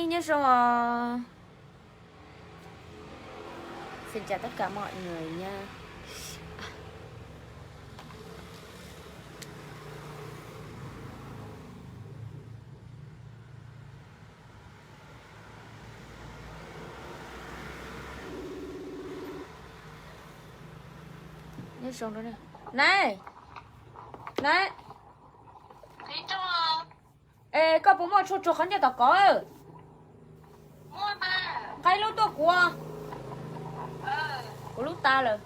Nyob zoo os. Xin chào tất cả mọi người nha. Nyob zoo. Nai, nai. Es koj puas muaj tshuaj tsuag qhov ncauj tom kov? Nqa ib lub tuaj kuv. Kuv lub tas lawm.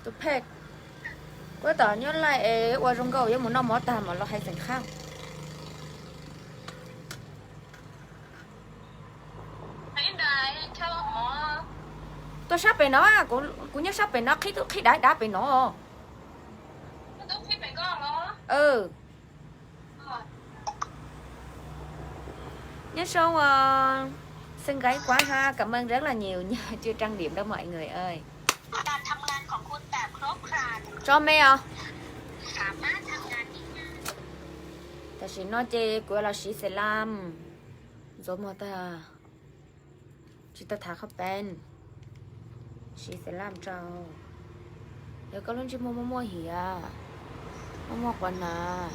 Tus phej, kuv tom nyob laj es ua zoo nkauj yuav mus noj mov tag mam los hais xeem khab. Tuaj sab pem no, kuv nyob sab pem no, qhib tub qhib dav dav pem no. Nyob zoo os, xeem nqaij kuav ha, cảm ơn rất là nhiều nha, chưa trang điểm đâu mọi người ơi. Tso me os. Tam sim no ces kuv los siv xelam, ntxuav muag tag, tsis tau thav qhov pees, siv xelam rau. Yog koj lub ntsej muag muaj muaj hiav, muaj muaj quav hnav,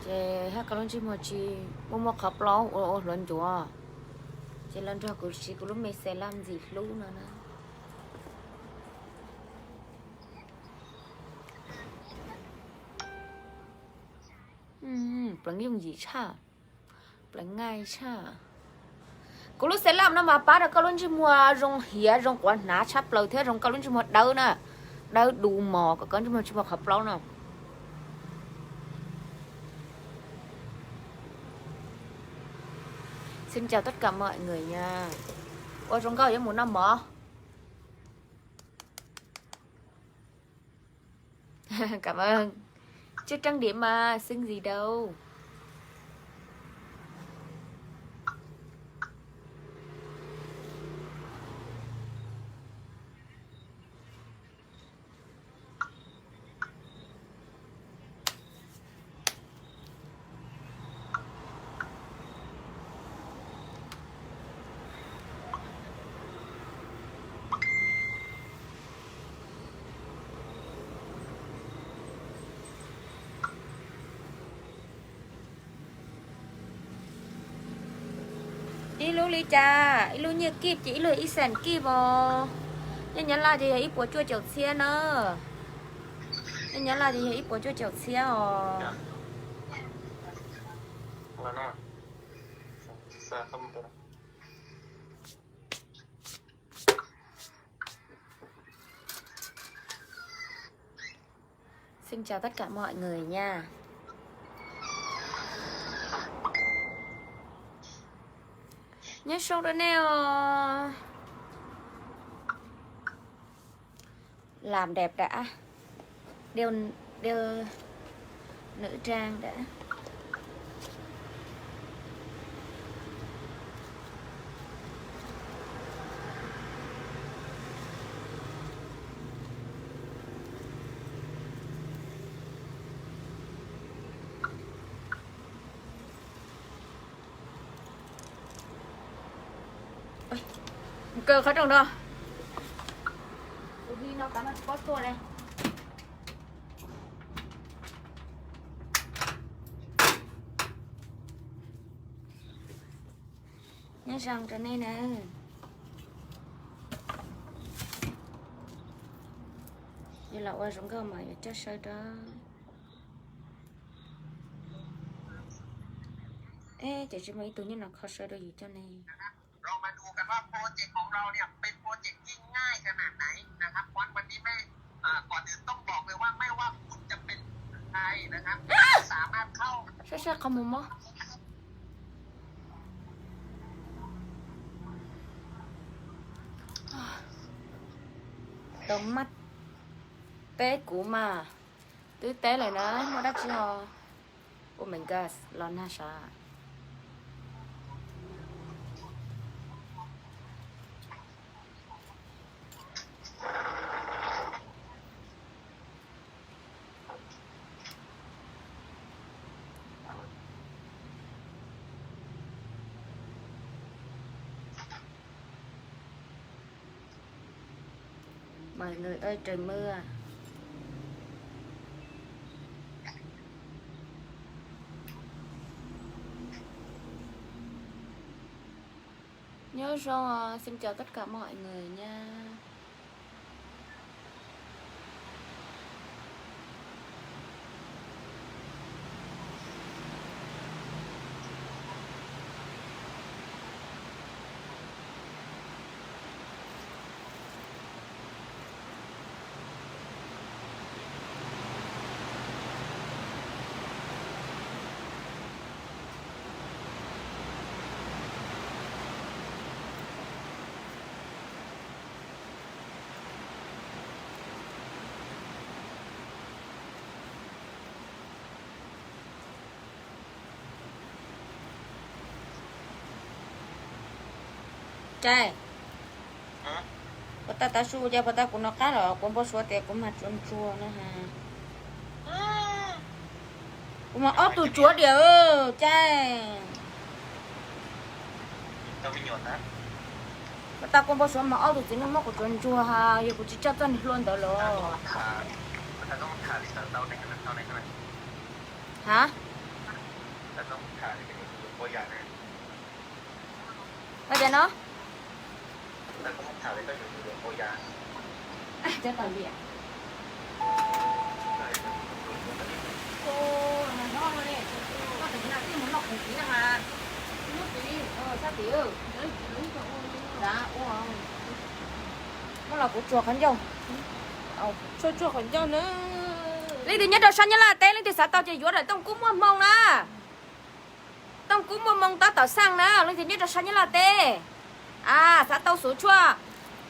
ces hab koj lub ntsej muag tsis muaj muaj qhov plaub ua ua hluav ncuav, ces los nrog kuv siv kuv lub me xelam ntxim hlub no na. Pleev yooj yim tshaj, pleev nqaij tshaj. Kuv lub xelam no mas pab rau koj lub ntsej muag zoo hiav zoo quav hnav tshaj plaws thiab zoo koj lub ntsej muag dawb na, dawb du mos kom koj ntsej muag tsis muaj qhov plaub no. Xin chào tất cả mọi người nha. Ua zoo nkauj yuav mus noj mov. Cảm ơn. Chưa trang điểm mà xinh gì đâu. Ib lub li cas, ib lub nyiaj kib ces ib lub ib xees kib os. Nyob Nyab Laj ces yog ib puas cuaj caum txhiab na. Nyob Nyab Laj ces yog ib puas cuaj caum txhiab os. Xin chào tất cả mọi người nha. Nyob zoo rau nej os. Làm đẹp đã. Đeo, đeo nữ trang đã. Kaw qhov rooj no. Tus hli no kav no tsis paub tuaj li. Nyob zoo rau nej na. Yog los ua zoo nkauj mas yuav coj saw rau. Eb, ces tsis muaj ib tug nyob no kho saw rau yus coj ne. Saib saib qhov mus mob. Tau mab teb kuv mas twb teb lawm na, muaj dab tsi ho. Oh my god, los nag sav. Mọi người ơi, trời mưa. Nhớ rồi, xin chào tất cả mọi người nha. Cai, puas tau tav su, cai puas tau kuv nov qab los kuv npau suav tias kuv mag tsuav ntsuag no ha. Kuv mag ob tug tsuav diam, cai. Puas tau kuv npau suav mag ob tug txiv neej muab kuv tsuav ntsuag ha, yog kuv tsis coj txoj niag hlua ntawd los. Ha? Hais tias no. Muab los kuv tsuag qhov ncauj. Leej twg nyob rau sab Nyab Laj teb, leej twg xav tau ces yuav daim tooj kub muaj hmoo na. Tooj kub muaj hmoo tab tom xaj na, leej twg nyob rau sab Nyab Laj teb. A, xav tau xuv tshuaj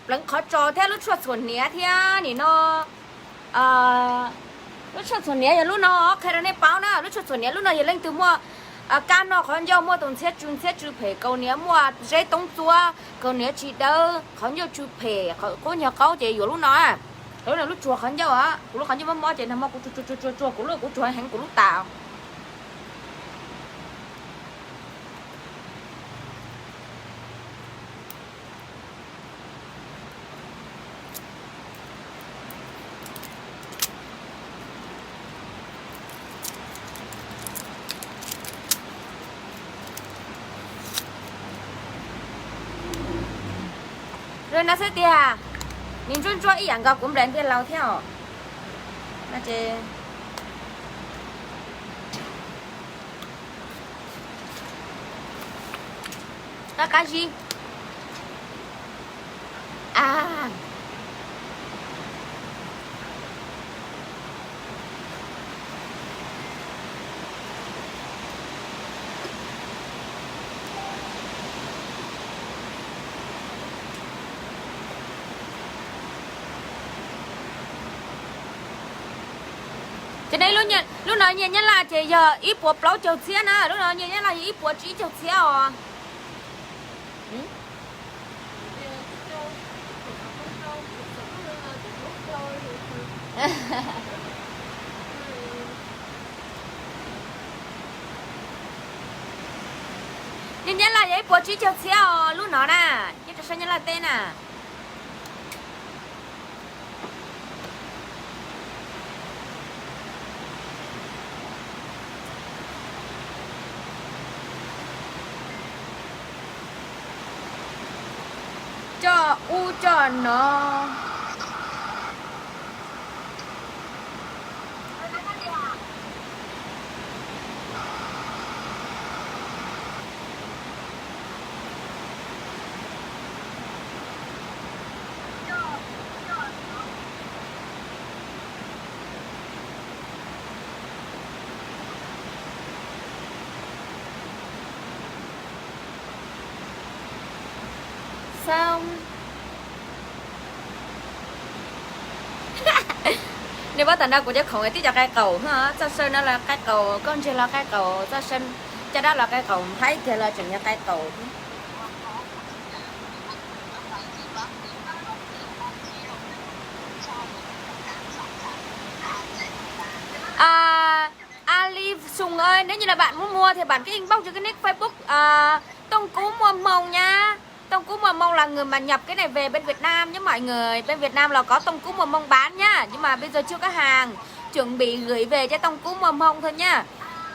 pleev qhov tsos thiab lub tshuaj txhuam hniav thiab nim no. Lub tshuaj txhuam hniav yog lub no, qhia rau nej paub na, lub tshuaj txhuam hniav lub no yog leej twg muaj kab noj qhov ncauj, muaj tus ntxhiab tsw, ntxhiab tsw phem, kaus hniav muaj zeb toob txuab, kaus hniav tsis dawb, qhov ncauj tsw phem, qhov qub nyuag qaub ces yuav lub no. Lub no lub tsuag qhov ncauj, kuv lub qhov ncauj mob mob ces nag hmo kuv tsuag tsuag tsuag tsuag kuv lub, kuv tsuag heev kuv lub tas. Zoo no xwb tiag, nws ntsuab ntsuab ib yam nkaus kuv nplaim ntiag laus thiab os. No ces qab qab zib. A, ces nej lub no nyiaj Nyab Laj ces yog ib puas plaub caug txhiab na, lub no nyiaj Nyab Laj yog ib puas tsib caug txhiab os. Nyiaj Nyab Laj yog ib puas tsib caug txhiab os lub no na, nyob rau sab Nyab Laj teb na. Coj ub coj no. Xav, nej paub tas no kuv cov khoom tib co qaib qaum, txoj saw no los qaib qaum, koj ntseg los qaib qaum, txoj saw caj dab los qaib qaum, Thaib kiag los tseem yog qaib qaum. Ali Sùng ơi, nếu như là bạn muốn mua thì bạn cứ inbox cho cái nick Facebook Tông Cú Mua Mồng nha. Tông cú mùa mông là người mà nhập cái này về bên Việt Nam nhé mọi người. Bên Việt Nam là có tông cú mùa mông bán nhá. Nhưng mà bây giờ chưa có hàng. Chuẩn bị gửi về cho tông cú mùa mông thôi nhá.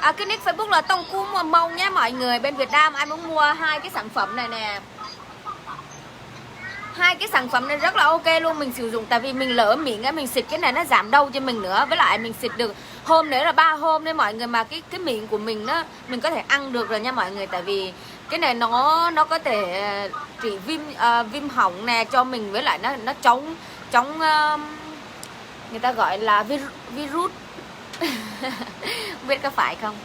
À, cái nick Facebook là tông cú mùa mông nhé mọi người. Bên Việt Nam ai muốn mua hai cái sản phẩm này nè. Hai cái sản phẩm này rất là ok luôn, mình sử dụng tại vì mình lở miệng á, mình xịt cái này nó giảm đau cho mình nữa, với lại mình xịt được hôm đấy là ba hôm nên mọi người mà cái cái miệng của mình á, mình có thể ăn được rồi nha mọi người, tại vì cái này nó nó có thể ờ, trị viêm ờ, viêm họng nè cho mình, với lại nó nó chống chống ờ, người ta gọi là vir, virus. Không biết có phải không.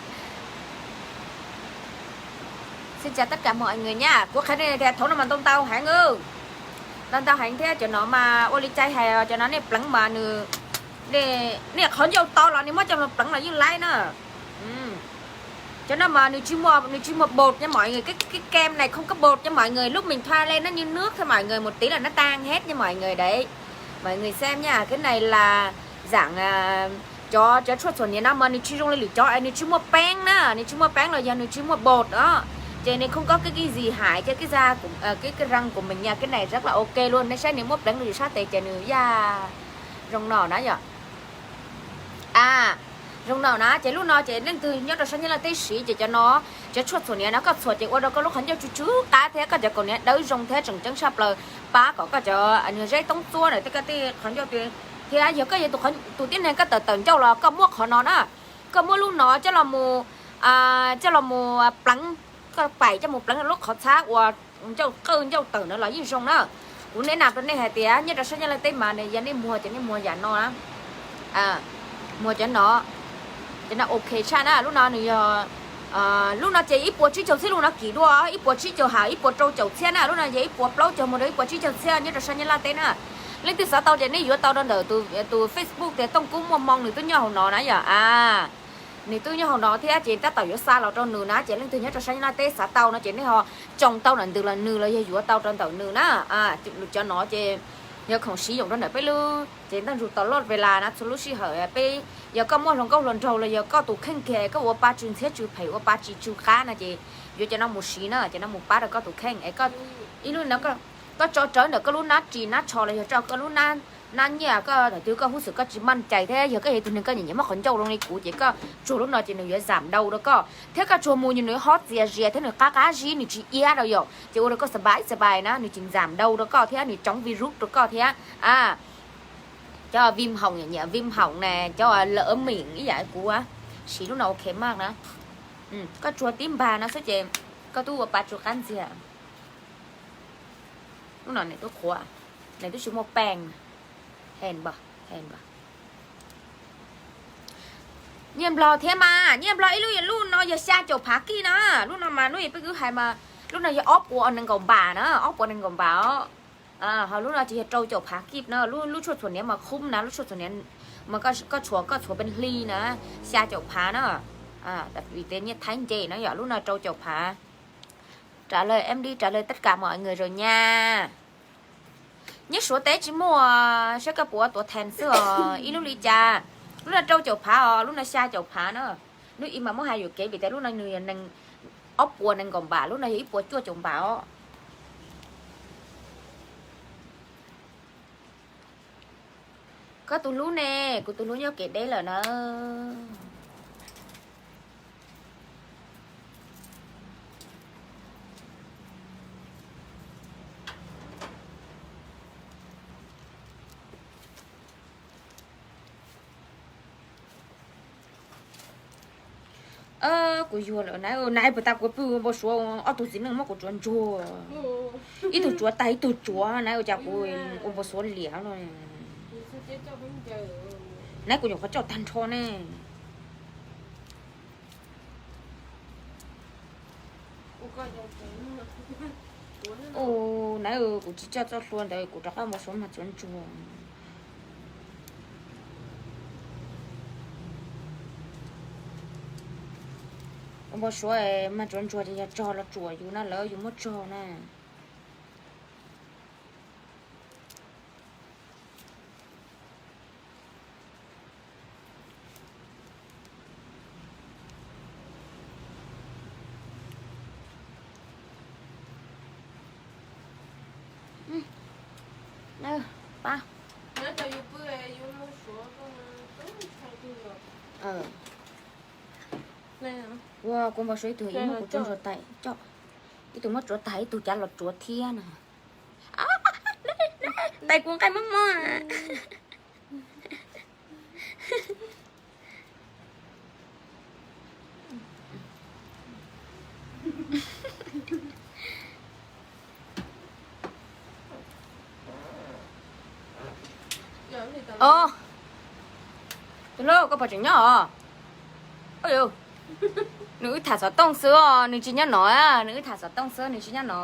Xin chào tất cả mọi người nha. Kuv qhia nej tias thaum no mas ntau ntau heev, ntau ntau heev thiab cov no mas ua li cai hais cov no nej pleev mas nws, nej qhov ncauj to los nej muab coj los pleev los yeej laib na. Cov no mas nws tsis muaj, nws tsis muaj bột nha mọi người, cái cái kem này không có bột nha mọi người, lúc mình thoa lên nó như nước thôi mọi người, một tí là nó tan hết nha mọi người đấy. Mọi người xem nha, cái này là dạng à, cov cov tshuaj txhuam hniav no mas nws tsis zoo li lwm cov, nws tsis muaj peeb na, nws tsis muaj peeb los yog nws tsis muaj bột đó. Ces nws không có cái cái gì hại cho cái da của, cái cái răng của mình nha, cái này rất là ok luôn, nej saib nws muab pleev rau sab tes ces nws ya zoo no na yom. A, zoo no na, ces lub no ces leej twg nyob rau sab Nyab Laj teb siv ces cov no, cov tshuaj txhuam hniav no koj txhuam ces ua rau koj lub qhov ncauj tsw tsw qab thiab koj cov kaus hniav dawb zoo thiab tseem ceeb tshaj plaws, pab kom koj cov zeb toob txuab ntawm tej koj tej qhov ncauj, thiab yog koj yog tus tib neeg koj tawm tawm ncauj los koj muab qhov no na, koj muab lub no coj los mus, coj los mus pleev, koj pais coj mus pleev rau lub qhov txhab uas ncauj qawj ncauj tawm no los yeej zoo na. Kuv nes nam rau nej hais tias nyob rau sab Nyab Laj teb mas nws yog nej muag ces nej muag yam no na, muag cov no, cov no ok tshaj na. Lub no nws yog, lub no ces ib puas tsib caug txhiab lub no kim dua, ib puas tsib caug hab ib puas rau caum txhiab na, lub no yog ib puas plaub caug mus rau ib puas tsib caug txhiab nyob rau sab Nyab Laj teb na. Leej twg xav tau ces nej yuav tau rau ntawm tus Facebook tias Tooj Kub Muaj Moo, nws twb nyob hauv no na yom. Nws twb nyob hauv no thiab ces tab tom yuav xa los rau nws na, ces leej twg nyob rau sab Nyab Laj teb xav tau no ces nej ho tsoo tau ntawm ntws los nws los yog yuav tau rau ntawm nws na. Cov no ces yog khoom siv yoos rau ntawm peb lub ces ntaj ntsug tas loj ve las na, txhua lub sij hawm peb, yog koj muaj hluas nkauj hluas nraug los yog koj tus kheej kiag koj ua pa tsw ntxhiab tsw phem ua pa tsis tsw qab no ces yuav cov no mus siv na, cov no mus pab rau koj tus kheej es koj ib lub no koj tso rawv ntawm koj lub hnab ris hnab tsho los yog tso koj lub hnab nyiaj, koj thaum twg koj hub xwm koj tsis maj cais thiab yog koj yog tus neeg koj nyiam nyiam muab qhov ncauj zoo li kuv ces koj tsuag lub no ces nws yuav zam dau rau koj thiab koj tsuag mus nws hob txias zias thiab nws qab qab zib nws tsis iab rau yom, ces ua rau koj xab pais xab pais na, nws tsis zam dau rau koj thiab nws coob virus rau koj thiab. Cov vim hoom nyiam vim hoom ne, cov lawm mim ib yam kuv siv lub no ok maj na. Koj tsuag tib npag no xwb ces koj twb ua pa tsuag qab ntxiag. Lub no nws twb qhuav, nws twb tsis muaj pees. Hen npog, hen npog. Nyiaj Nplog thiab mas, Nyiaj Nplog ib lub, lub no yog xya caum phav kij na, lub no mas lub peb kwv hais mas lub no yog ob puas nees nkaum npam na, ob puas nees nkaum npam os. Ho lub no ces yog rau caum phav kij na, lub tshuaj txhuam hniav mas khub na, lub tshuaj txhuam hniav mas koj tshuav koj txhuav pes hli na, xya caum phav na. Vim tias nyiaj Thaib nce na yom, lub no rau caum phav. Trả lời em đi, trả lời tất cả mọi người rồi nha. Nyob Suav teb tsis muaj, saib koj puas tuav thees xwb os, ib lub li cas. Lub no rau caum phav os, lub no xya caum phav na. Lub ib mas muab hais yuam kev vim tias lub no nws yog nees, ob puas nees nkaum npam, lub no yog ib puas cuaj caum npam os. Koj tus hlub ne, kuv tus hlub nyob kev deb lawm na. Kuv yuag lawm na, na puas tas kuv pw ua npau suav ob tug txiv neej muab kuv tsuav ntsuag, ib tug tsuav tag ib tug tsuav na, ua cas kuv ua npau suav liam no. Na kuv nyuam qhuav coj tag nrho ne. Ua na, kuv tsis coj txoj hlua ntawd, kuv rov qab ua npau suav mag tsuav ntsuag. Ua npau suav mag tsuav ntsuag ces yog tsog los tsuam yus na, lawv yus muab tsog na. Pab. Ua kua npau suav ib tug ib muab kuv tsuav ntsuag tais coj, ib tug muab tsuav tais ib tug cav los tsuav thiab na. Tais kuv nqaij mob mob. Tus hlub, koj puas tseem nyob os? Nws wb tham xov tooj xwb os, nws tsis nyob no, nws wb tham xov tooj xwb, nws tsis nyob no.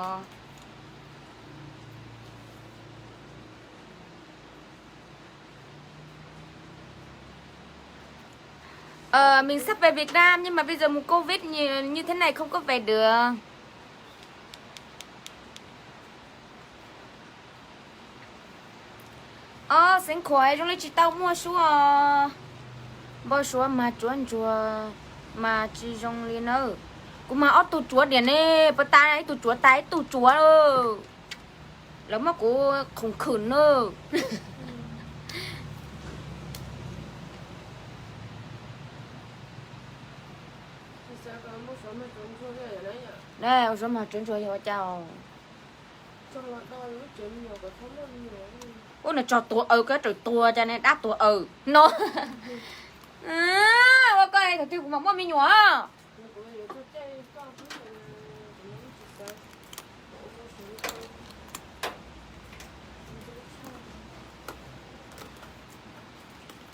Ờ, mình sắp về Việt Nam nhưng mà bây giờ mùa Covid như, như thế này không có về được. Ob, xeev khuam zoo li tsis tau muaj suab os. Npau suav mas tsuav ntsuag mas tsis zoo li nawb. Kuv mas ob tug tsuav diam ne, puas tas ib tug tsuav tas ib tug tsuav. Lawv muab kuv khoom khwm nawb. Ua suav mas tsuav ntsuag yog ua cas os? Ua nws tso tuag aws, koj raws tuag cas ne, dab tuag aws no. Ua koj thaum twg kuv mam muaj me nyuam.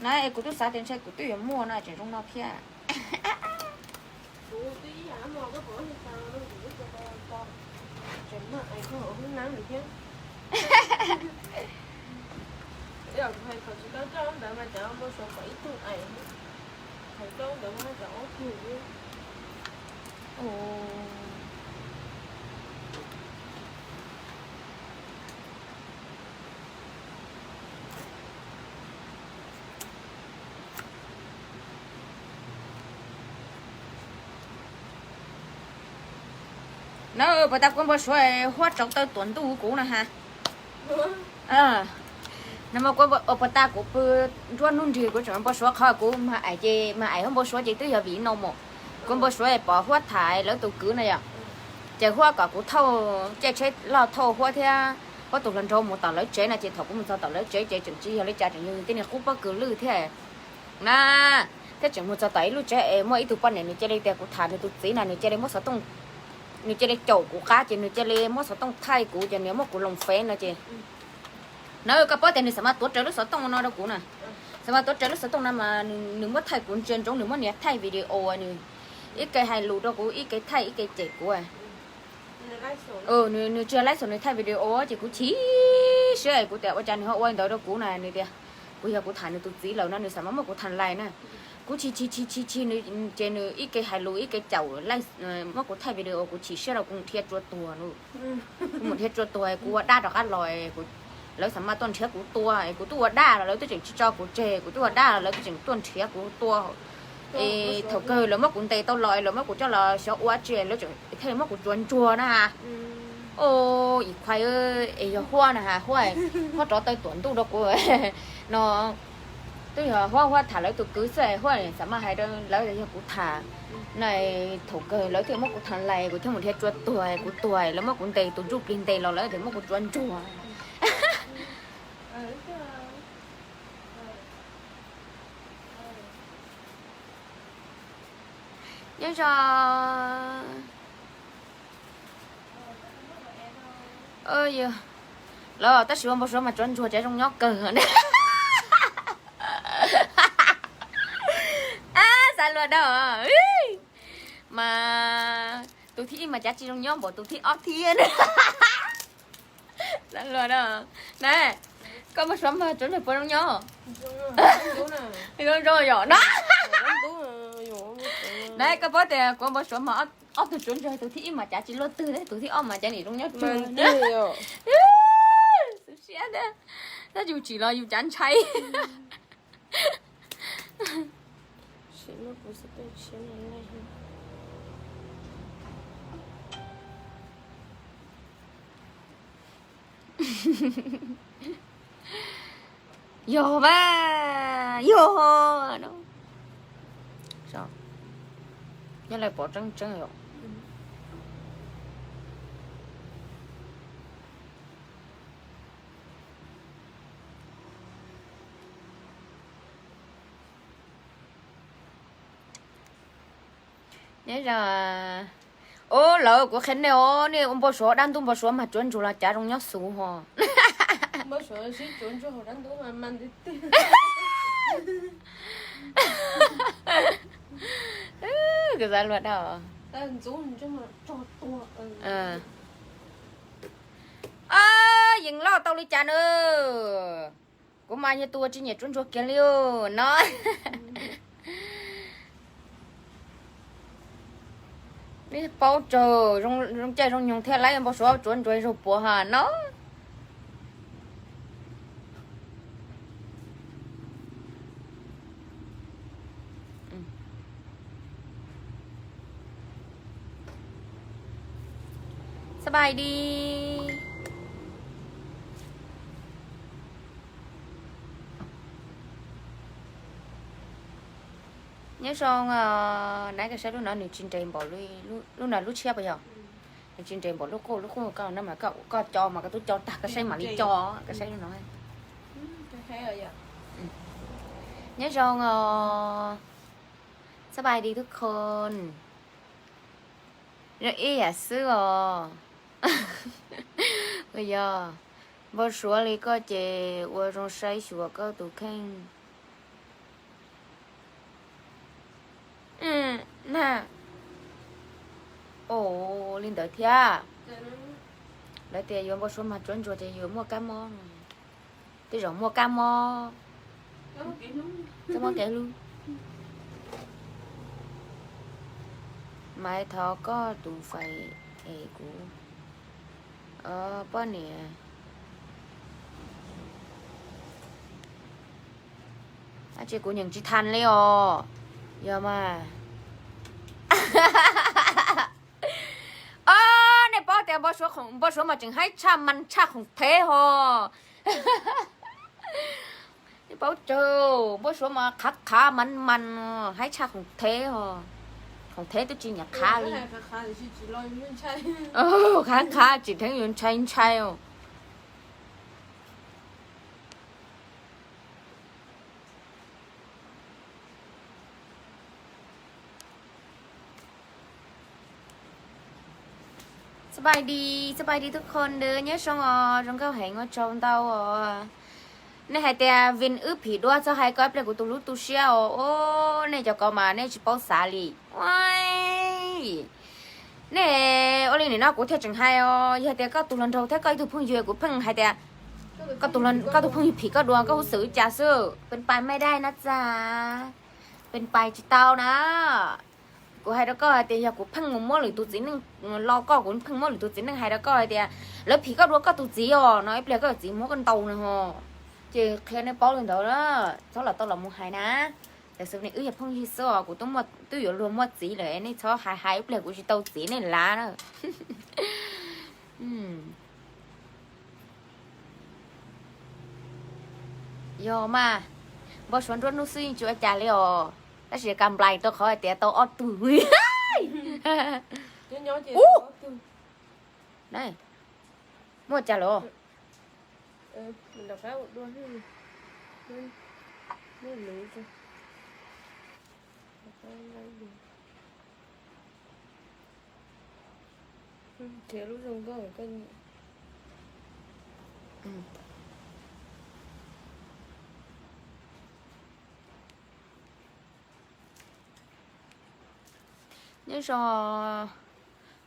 Na es kuv twb xav tias ntshe kuv twb yuav muaj no tseem zoo no thiab. Na puas tas kuv npau suav huab rauv taw tuam ntuj kuv na ha. Na mas kuv puas tas kuv pw nruab hnub nrig kuv tseem npau suav qhov kuv mag ais ces mag ais huab npau suav ces twb yog vim no mus. Kuv npau suav pom huab tham lawv tus kwv na yom. Ces huab kom kuv thauj caij tsheb loj thauj huab thiab huab tus hluas nraug mus tom lawv tsev no ces thaum kuv mus txog tom lawv tsev ces tseem tsis yog li cas, tseem yog tej niag qub pob kws lwj thiab na. Thiab tseem mus txog tom ib lub tsev es muaj ib tug poj niam nws cia li tias kuv tham nws tus txiv na, nws cia li muab xov tooj, nws cia li caum kuv qab ces nws cia li muab xov tooj thaij kuv ces nws muab kuv loos fev no ces na koj paub tias nws xav mas tuav rawv lub xov tooj no rau kuv na. Xav mas tuav rawv lub xov tooj no mas nws muab thaij kuv ntsia ntsoov, nws muab nias thaij video nws ib ke hais lus rau kuv, ib ke thaij ib ke cem kuv. Nws tsis laib xus nws thaij video ces kuv chim siab kuv tias ua cas nws ho ua li ntawd rau kuv na, nws tias kuv yog kuv tham nws tus txiv lawm no nws xav mas muab kuv tham lais na. Kuv chim chim chim chim chim ces nws ib ke hais lus ib ke caum, muab kuv thaij video kuv chim siab rau kuv mus dhia tsua tuag. Kuv mus dhia tsua tuag kuv ua dab rov qab los, lawv xav mas tuaj nrhiav kuv tua es kuv twb ua dab los lawv twb tseem tsis tso kuv tseg, kuv twb ua dab los lawv twb tseem tuaj nrhiav kuv tua. Es thaum kawg lawv muab kuv ntes tau los lawv muab kuv coj los xyov ua tsi lawv thiaj muab kuv tsuav ntsuag na ha. O, ib qho es yog huab na ha, huab, huab rov taw tuam ntuj rau kuv no. Twb yog huab, huab tham lawv tus kwv xwb, huab xav mas hais rau lawv yog kuv tham na. Thaum kawg lawv thiaj muab kuv tham lais, kuv thiaj mus dhia tsua tuag, kuv tuag lawv muab kuv ntes tus ntsuj plig ntes los lawv thiaj muab kuv tsuav ntsuag. Nyob zoo. Lawv tab sis ua npau suav mas tsuav ntsuag ces zoo nyob kawg. Xav luag dab mas tus thib ib mas cav tsis zoo nyob npaum tus thib ob thiab. Xav luag dab na, koj npau suav mas tsuav ntsuag puas zoo nyob? Zoo zoo yom na. Na koj paub tias kuv npau suav mas ob tug tsuav ntsuag, tus thib ib mas cav tsis luaj twg, tus thib ob mas cav nim zoo nyob tsuag. Xwb siab tiag, tab yus tsim los yus cav ntshai. Yog mas, yog no. Nyob lawv pom tseeb tseeb yom. Nyob zoo. Ub, lawv kuv qhia nej os, nej ua npau suav dab ntub npau suav mas tsuav ntsuag los cav zoo nyob xus ho. Kuv xav luag dab. Yeej loj tau li cas na. Kuv mas yog tus tsis nyiam tsuav ntsuag kiag li no. Nej paub tsaug, zoo caij zoo nyoog thiaj laib npau suav tsuav ntsuag zaug puav ha no. Sawv daws nyob zoo. Nab, koj saib lub no nws tsis nres npaum li lub no lub tshiab puas yog? Nws tsis nres npaum lub qub, lub qub koj no mas koj co mas koj twb co tag koj saib mam li co, koj saib lub no. Nyob zoo os. Sawv daws tib neeg, zoo ib yam xwb os. Yog npau suav li koj ces ua zoo saib xyuas koj tus kheej. Na, ua li ntawd thiab. Lawv tias yuav npau suav mas tsuav ntsuag ces yuav muaj kab mob. Tej zaum muaj kab mob. Kab mob kev hlub. Maiv, thov koj tus fais es kuv poj niam. Ab, tsis, kuv nyeem tsis tau li os. Yog mas. Os, nej paub tias npau suav mas tseem haib tshaj mas tshaj khoom thev ho. Nej paub tsaug, npau suav mas qhav qhav mas mas haib tshaj khoom thev ho. Khoom thev twb tsis nyiam qhav li. Qhav qhav tsis dheev yuav ntshai ntshai os. Sawv daws, sawv daws tib neeg nyob zoo os, zoo nkauj heev, ua tsaug ntau os. Nej hais tias vim wb phim dua txog hais koj ib pliag kuv tus hlub tu siab os, nej cov ko mas nej tsis paub xav li. Nej ua li nim no kuv thiaj tseem hais os, yog tias koj tus hluas nraug thiab koj ib tug phooj ywg kuv pheej hais tias koj tus phooj ywg phim koj dua koj huv xwm cas xwb, pes pais mej dai na txav, pes pais tsis tau na. Kuv hais rau koj hais tias yog kuv pheej mus muab lwm tus txiv neej lo koj, kuv pheej muab lwm tus txiv neej hais rau koj hais tias lawv phim koj dua koj tus txiv os no, ib pliag koj txiv muab koj ntaus no ho. Ces qhia nej paub li ntawd na, txhob los tau los mus hais na. Tam sim no wb yog phooj ywg xwb os, kuv twb yuav luag muaj txiv lawm, nej txhob hais hais ib pliag kuv tsis tau txiv nej lav na. Yog mas, npau suav nruab hnub xwb yeej tsis ua cas li os, tab sis kam nplais rau qhov hais tias tau ob tug. Ub, muaj cas los? Nyob zoo,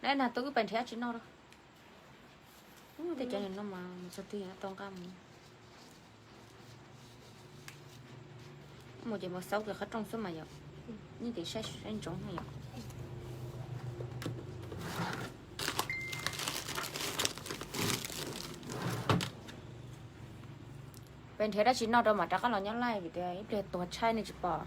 nab, nag tuaj wb pais nrhiav dab tsi noj rau. Tej cov no mas mus txog twg tau nqa mus. Mus ces mus xauj kiag qhov rooj xwb mas yom. Nyob tim saib saib ntsoov yom. Peb nrhiav dab tsi noj rau mam rov qab los nyob laij vim tias ib pliag tuag tshaib nej tsis pom.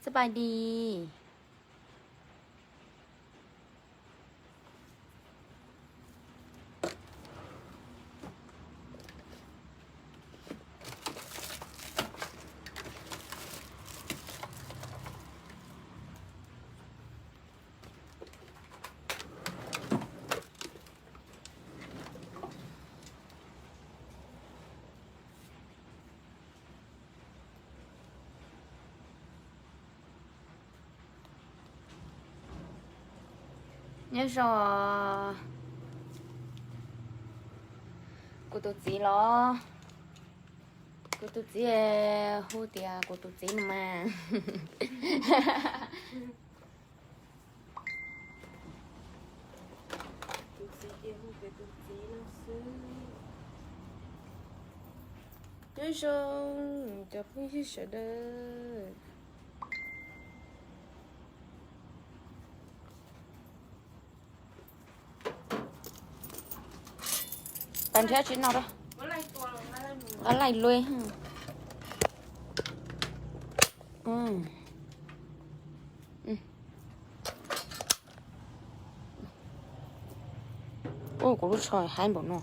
Bye bye đi. Nyob zoo. Kuv tus txiv los, kuv tus txiv hu tias kuv tus txiv no mas. Tus txiv ces hu tias tus txiv no xwb. Nyob zoo cov phooj ywg sawv daws. Tag nrhiav tsis no rau. Nqa laij luaj. Ua kuv lub tsho haib npaum no.